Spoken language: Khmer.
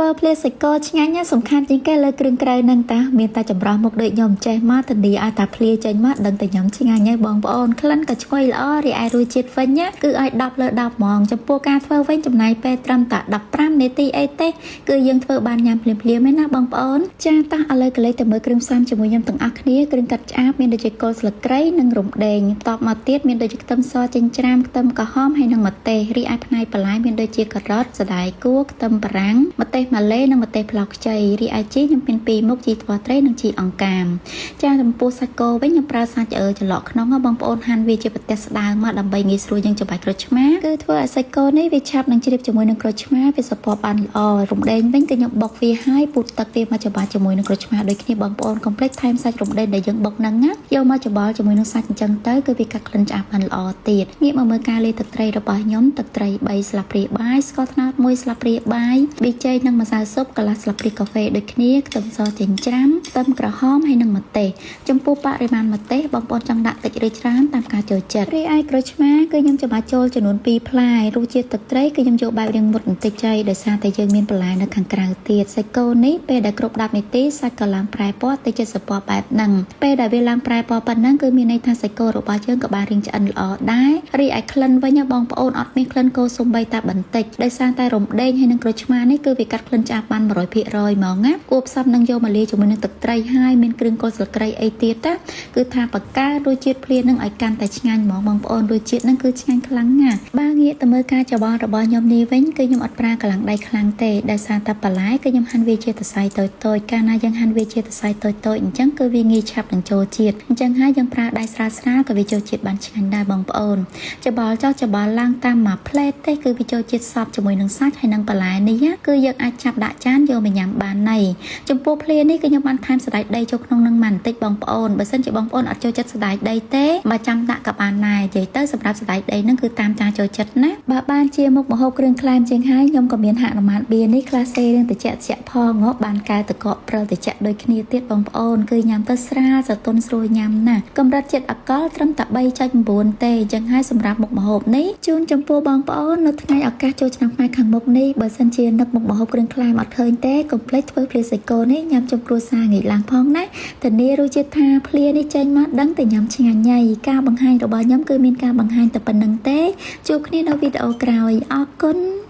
ធ្វើភ្លាសាច់គោឆ្ងាញ់ណាសំខាន់ជាងគេលើគ្រឿងក្រៅហ្នឹងតាមានតែចម្រោះមុខដូចខ្ញុំចេះមកធានាឲ្យតាភ្លាចេញមកដឹងតែញ៉ាំឆ្ងាញ់ហើយបងប្អូនក្លិនក៏ឈ្ងុយល្អរីឯរសជាតិវិញណាគឺឲ្យ10លើ10ហ្មងចំពោះការធ្វើវិញចំណាយពេលត្រឹមតែ15នាទីអីទេគឺយើងធ្វើបានញ៉ាំភ្លាមៗឯណាបងប្អូនចាតោះឥឡូវកលេចទៅមើលគ្រឿងផ្សំជាមួយខ្ញុំទាំងអស់គ្នាគ្រឿងកាត់ឆ្អាបមានដូចជាគល់ស្លឹកគ្រៃនិងរំដេងតបមកទៀតមានដូចជាខ្ទឹមសចិញ្ច្រាំខ្ទឹមក្រហមហើយនិងម្ទេសរីឯផ្នែកបន្លែមានដូចជាការ៉ុតសណ្តែកគួរខ្ទឹមបារាំងម្ទេសម៉ាឡេនិងម្ទេសប្លោកខ្ចីរីឯជីខ្ញុំមានពីរមុខជីថ្វាត្រីនិងជីអង្កាមចាចំពោះសាច់គោវិញខ្ញុំប្រើសាច់ច្រឡកក្នុងបងប្អូនហាន់វាជាប្រទេសស្ដើងមកដើម្បីងាយស្រួលយើងច្របាច់ក្រូចឆ្មាគឺធ្វើឲ្យសាច់គោនេះវាឆាប់នឹងជ្រាបជាមួយនឹងក្រូចឆ្មាវាសពបានល្អរំដេងវិញគឺខ្ញុំបុកវាហើយពូតទឹកវាមកច្របាច់ជាមួយនឹងក្រូចឆ្មាដូចគ្នាបងប្អូនកុំភ្លេចថែមសាច់រំដេងដែលយើងបុកហ្នឹងណាយកមកច្របល់ជាមួយនឹងសាច់អញ្ចឹងទៅគឺវាកាត់ក្លិនឆ្អាបបានល្អទៀតងាកមកមើលការលាយទឹកត្រីរបស់ខ្ញុំទឹកត្រី3ស្លាបព្រាបាយស្ករត្នោត1ស្លាបព្រាបាយប៊ីចេងនិងម្សៅស៊ុបកន្លះស្លាបព្រាកាហ្វេដូចគ្នាខ្ទឹមសចិញ្ច្រាំខ្ទឹមក្រហមហើយនិងម្ទេសចំពោះបរិមាណម្ទេសបងប្អូនចង់ដាក់តិចឬច្រើនតាមការចូលចិត្តរីឯក្រូចឆ្មាគឺខ្ញុំច្របាច់ចូលចំនួន2ផ្លែរសជាតិទឹកត្រីគឺខ្ញុំយកបែបរាងមុតបន្តិចចៃដោយសារតែយើងមានបន្លែនៅខាងក្រៅទៀតសាច់គោនេះពេលដែលគ្រប់10នាទីសាច់ក៏ឡើងប្រែពណ៌ទៅជាសពណ៌បែបហ្នឹងពេលដែលវាឡើងប្រែពណ៌ប៉ុណ្ណឹងគឺមានន័យថាសាច់គោរបស់យើងក៏បានរៀងឆ្អិនល្អដែររីឯក្លិនវិញបងប្អូនអត់មានក្លិនគោសំបីតែបន្តិចដោយសារតែរំដេងហើយនឹងក្រូចឆ្មានេះគឺវាកាត់ក្លិនឆ្អាបបាន100%ហ្មងណាគួបផ្សំនឹងយកមកលាយជាមួយនឹងទឹកត្រីហើយមានគ្រឿងគល់ស្លឹកគ្រៃអីទៀតណាគឺថាបកើរសជាតិភ្លានឹងឲ្យកាន់តែឆ្ងាញ់ហ្មងបងប្អូនរសជាតិនឹងគឺឆ្ងាញ់ខ្លាំងណាស់បើងាកទៅមើលការច្របល់របស់ខ្ញុំនេះវិញគឺខ្ញុំអត់ប្រើកម្លាំងដៃខ្លាំងទេដោយសារតែបន្លែគឺខ្ញុំហាន់វាជាសរសៃតូចៗកាលណាយើងហាន់វាជាសរសៃតូចៗអញ្ចឹងគឺវាងាយឆាប់នឹងចូលជាតិអញ្ចឹងហើយយើងប្រើដៃស្រាលៗក៏វាចូលជាតិបានឆ្ងាញ់ដែរបងប្អូនច្របល់ចុះច្របល់ឡើងតាមមួយផ្លែតទេគឺវាចូលជាតិសពជាមួយនឹងសាច់ហើយនឹងបន្លែនេះគឺយើងអាចចាប់ដាក់ចានយកមកញ៉ាំបានណៃចំពោះភ្លានេះគឺខ្ញុំបានថែមសណ្តែកដីចូលក្នុងនឹងបន្តិចបងប្អូនបើសិនជាបងប្អូនអត់ចូលចិត្តសណ្តែកដីទេបើចាំដាក់ក៏បានដែរនិយាយទៅសម្រាប់សណ្តែកដីនឹងគឺតាមការចូលចិត្តណាបើបានជាមុខម្ហូបគ្រឿងក្លែមជាងហើយខ្ញុំក៏មានហនុមានបៀនេះក្លាសេរឿងតិចតិចផងងបានកែតកកព្រិលតិចដូចគ្នាទៀតបងប្អូនគឺញ៉ាំទៅស្រាលសតុនស្រួលញ៉ាំណាស់កម្រិតជាតិអាល់កុលត្រឹមតែ3.9ទេអញ្ចឹងហើយសម្រាប់មុខម្ហូបនេះជូនចំពោះបងប្អូននៅថ្ងៃឱកាសចូលឆ្នាំខ្មែរខាងមុខនេះបើសិនជានឹកមុខម្ហូបគ្រឿងក្លែមអត់ឃើញទេកុំភ្លេចធ្វើភ្លាសាច់គោនេះញ៉ាំជុំគ្រួសារងាកឡើងផងណាធានារសជាតិថាភ្លានេះចេញមកដឹងតែញ៉ាំឆ្ងាញ់ញ៉ៃការបង្ហាញរបស់ខ្ញុំគឺមានការបង្ហាញតែប៉ុណ្្នឹងទេជួបគ្នានៅវីដេអូក្រោយអរគុណ។